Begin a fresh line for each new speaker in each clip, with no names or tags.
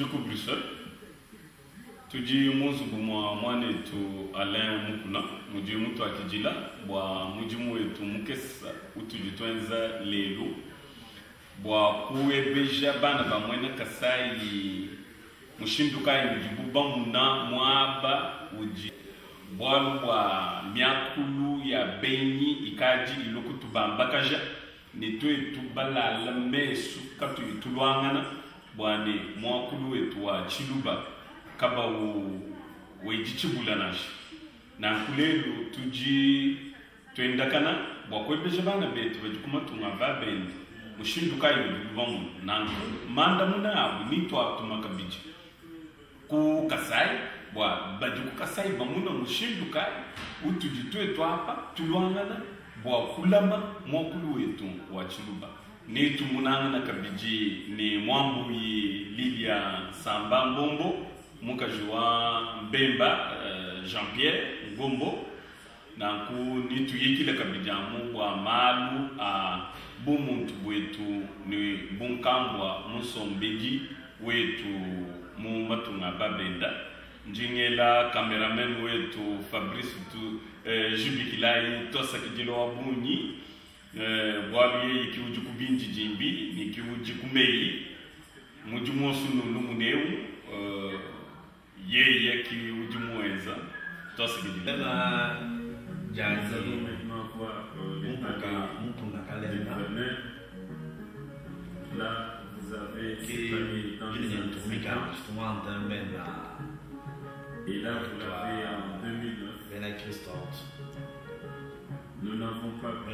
Tudi ku Bruxelles, tudi mu nzubu mua muanetu Alain Mukuna mudi mutuakidila bua mudimu wetu mukese utudi tuenza lelu bua kuebeja bana ba muena Kasai mushindu kayi udibu bamuna muaba udi bualu bua miakulu ya benyi ikadi ilua kutubambakaja ne tuetu balala mesu katuyi tuluangana bua ne muakulu wetu wa Tshiluba kabawu wedi tshibula nansha. Nanku lelu tudi tuendakana bua kuebeja bana betu badi ku matunga a bende mushindu kayi udibu bamona nanku mandamuna abu ne tuatuma kabidi ku Kasai bua badi ku Kasai bamona mushindu kayi utudi tuetu apa tuluangana bua kulama muakulu wetu wa Tshiluba. Ne tumonangana kabidi ne muambuyi Lilia Nsamba Mbombo, mukaji wa Mbemba Jean-Pierre Ngombo. Nanku netuyikile kabidi amu bua malu a bumuntu buetu ne bunkambua mu nsombedi wetu mu matunga a babenda. Ndi ngela cameraman wetu Fabrice tu Jubikilayi tuasakidila wa bungi bualu yeye ki udi ku bindidimbi ne ki udi ku meyi. Mudimu wonso nunu eu yeye ki udi muenza. Tuasakidila.
Nous allons maintenant voir le palais du gouverneur. Là, vous avez ce palais dans les années 50. Et là, vous l'avez en 2009. Nous n'avons pas pu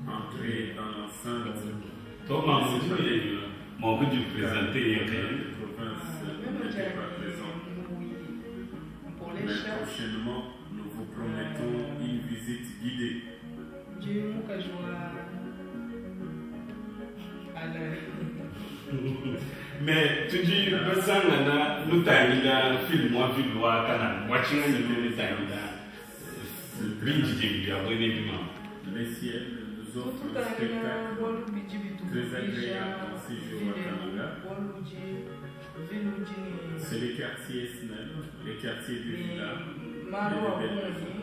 entrer dans l'enceinte.
Thomas, moi, je vais présenter
La province n'était pas présente. Mais prochainement, nous vous promettons une visite guidée.
Mais tudi basangana lutangila film wa ville wa Kananga wachinganya lutangila bindidimbi bya bwene bimama.
Le ciel nous offre un spectacle très agréable en séjour à Kananga. C'est le quartier Snell, le quartier de Villa et de belles maisons.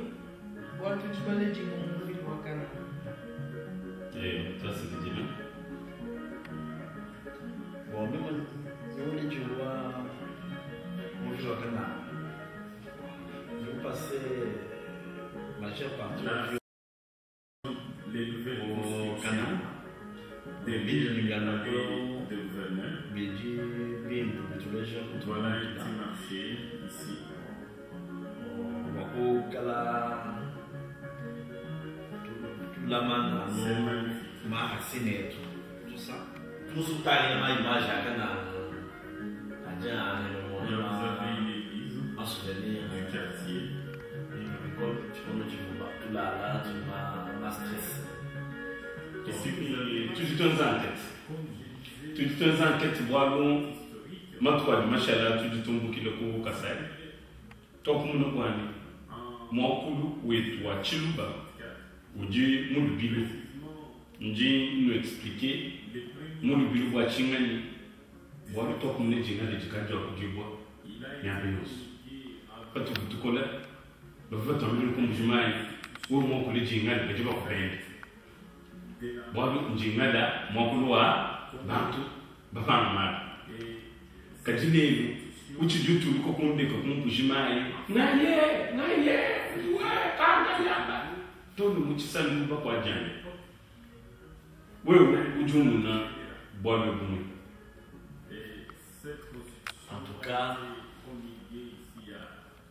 Eh, toi c'est dit là.
Bon, même je vois, moi je vois Je vais passer majeure partie
Là, les nouvelles
au
constructions
Canada.
des
Bidi
villes
Lingana,
et de gouverneur.
Bidi Bimbu, Bituleja,
Voilà un petit marché ici.
Wakukala tulamana
C'est magnifique.
ma racine et tout ça. Tout ce qui ma image à Canada.
Là, vous avez une église
Un souvenir
du quartier.
Tu là, là, tu m'as stressé.
Tudi tuenza enquête. Tudi tuenza enquête bualu matuku adi mashala tudi tumbukile ku Kasai. Twakumuna kuani muakulu wetu wa Tshiluba udi mu lubilu. Ndi nu expliquer mu lubilu bua tshinganyi bualu twakumuna dinga didi kadi kudibua miaba yonso. Patudi tukola bavua batuambile ku Mbuji-Mayi wewe muakule dinga badi bakupenda. Bualu ndinga da muakulu wa bantu bapanga malu. Kadi lelu utshidi utuluka kundeka ku Mbuji-Mayi naye naye we kanda yamba tolu mu tshisalu bakuadiana. Wewe udi umona bualu bumwe.
En tout cas,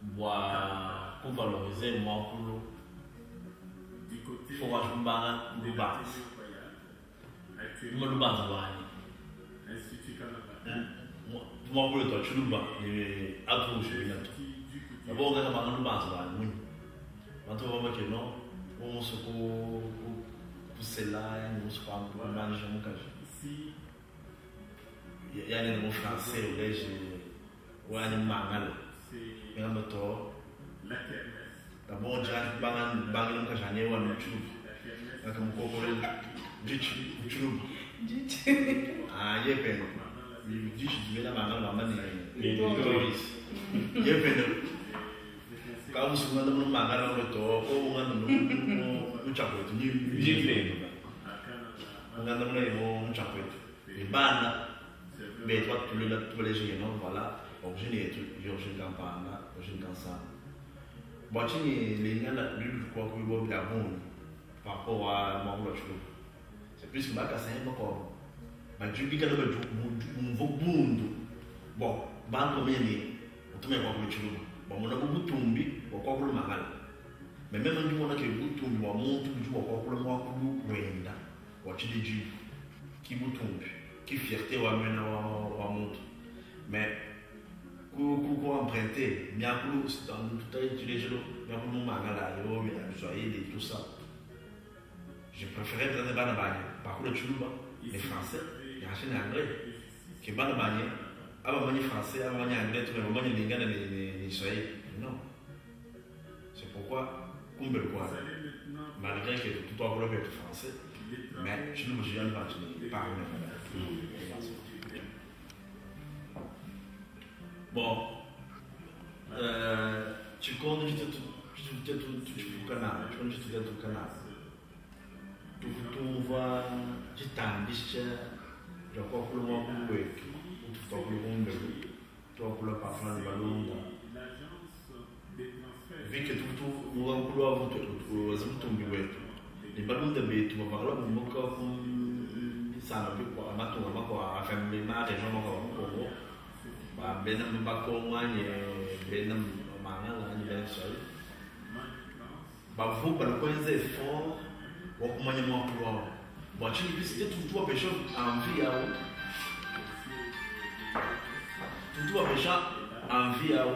bua kuvaloriser muakulu fo wajumbanga lubanza numa lubanza lwanyi muakulu wetu wa Tshiluba ne atuushibila to d'abord ngaka banga lubanza lwanyi munyi bantu bamba ke non umusu ku kusela yani musu kumanisha mukaji yani mu français uleje wani mangala ngamba to d'abord banga banga mukaji ane wa Tshiluba ngaka mukokole Tshiluba ah yepe Dishi bena mangala bamba ne clitoris. Yepene kamusungana mu mangala ngo to ko ngana no mu chakwetu ni
Jile.
Ngana mu mu chakwetu. Ni bana mais toi tu le tu les non voilà origine yetu origine kampanda origine kansana. Bon chini lingana lulu kwa ku bo bya bon par rapport à moi chulo. C'est plus que bakasa ko bajubika no baju mvo bundu. Bon bantu mene utume kwa kuchulu. Bon mona butumbi wa kwa kulu mangala. Mais même ndi mona ke butumbi wa muntu buju wa kwa kulu mwa kulu wenda wa chidiji ki butumbi ki fierté wa mena wa muntu. Mais ku ku ku emprunter miakulu dans tout à chilejelo miakulu mangala yo mi Swahili tout ça. Je préférais peut-être bana banye par contre chuluba les français les anglais que bana banye aba banye français aba banye anglais tout mais banye lingana les Swahili non. C'est pourquoi kumbe quoi malgré que tout doit vouloir être français mais je ne me souviens pas je ne parle pas. Bon tu comptes tu canal tu comptes tu canal tukutumva chitambisha zvakwakula mwakuwetu kuti twakula kumbelu twakula pafana balonda vike tukutu mwakulu wavo wazimutumbi wetu ni balonda betu bavakala bumbuka kumisana bikwa amatunga makwa afembe ma region makwa bamukongo babena bakongo anye bena mangala anye bena Swahili bavu balokwenza effort wakumanya mwakulu wao bwachini bisi tutu wapesha envie yao tutu wapesha envie yao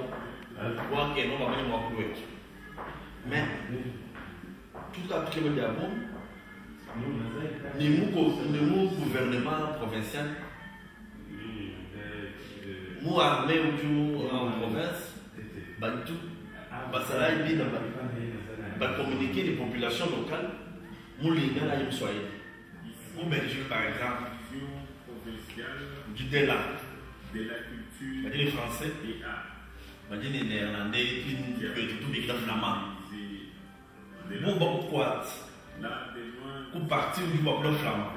wake no bamanya mwakulu wetu mais tout a tout le diabo ni mu gouvernement provincial mu armée ou en province bantu basala bina ba communiquer les populations locales Moulinga la Swahili. Au Belgique par exemple, du Dela, dit les Français, dit les Néerlandais, tout les flamands. Bon, bon, quoi? Pour partir du peuple flamand.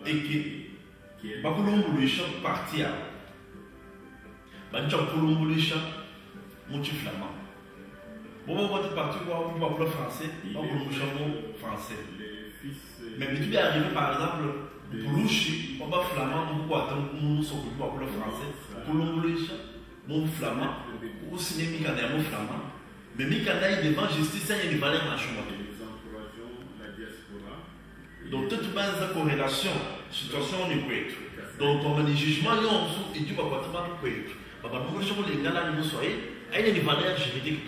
Et que, bakulumbulisha partir. Bancha kulumbuluisha muchi flamand. Bon, on va partir pour le français, on va le français. Mais tu peux arriver par exemple, Poulouchi, on va flamand, on va attendre nous sommes pour le français, Poulouchi, mon flamand, ou signer Mikanda, mon flamand. Mais Mikanda est devant justice, il y a une valeur en chemin. Donc, toute base de corrélation, situation on est quoi. Donc, on a des jugements, et tu vas pas te quoi. Papa, nous sommes les gars là, nous sommes, il y a une valeur juridique.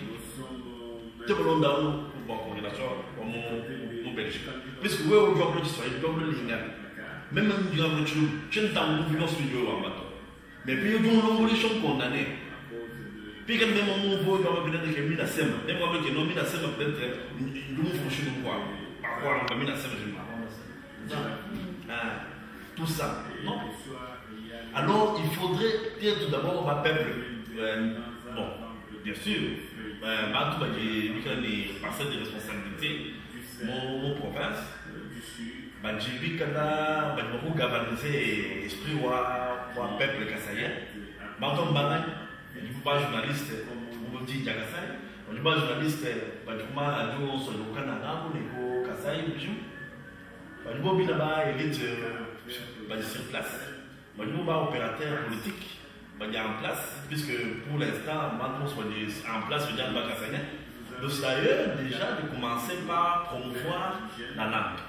Tout le monde a une corrélation au Belgique. Puisque vous avez le Israël, vous avez le lingala. Même si vous avez le tu n'as pas de studio en bateau. Mais puis, il y a des gens condamnés. Puis, quand même, on voit peut-être que Minasema, même si on Minasema, peut-être, nous fonctionnons quoi. Parfois, on va Minasema, je tout ça. Non. Alors, il faudrait dire tout d'abord au peuple. Bon, bien sûr. J'ai passé des responsabilités mon province j'ai vu kana j'ai galvaniser l'esprit wa peuple kasaïen bantu bangai je pas journaliste on dit Kasai on dit pas journaliste ba radio so lokana ngambo neko Kasai bijou ba bina ba élite ba sur place ba ba opérateur politique en place, puisque pour l'instant, maintenant, en place, je dis, donc c'est d'ailleurs déjà de commencer par promouvoir la langue.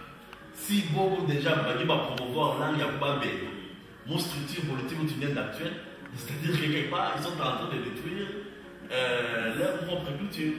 Si beaucoup déjà va promouvoir la langue, il n'y a pas de mon structure politique où tu viens d'actuel, c'est-à-dire que quelque part, ils sont en train de détruire leur propre culture.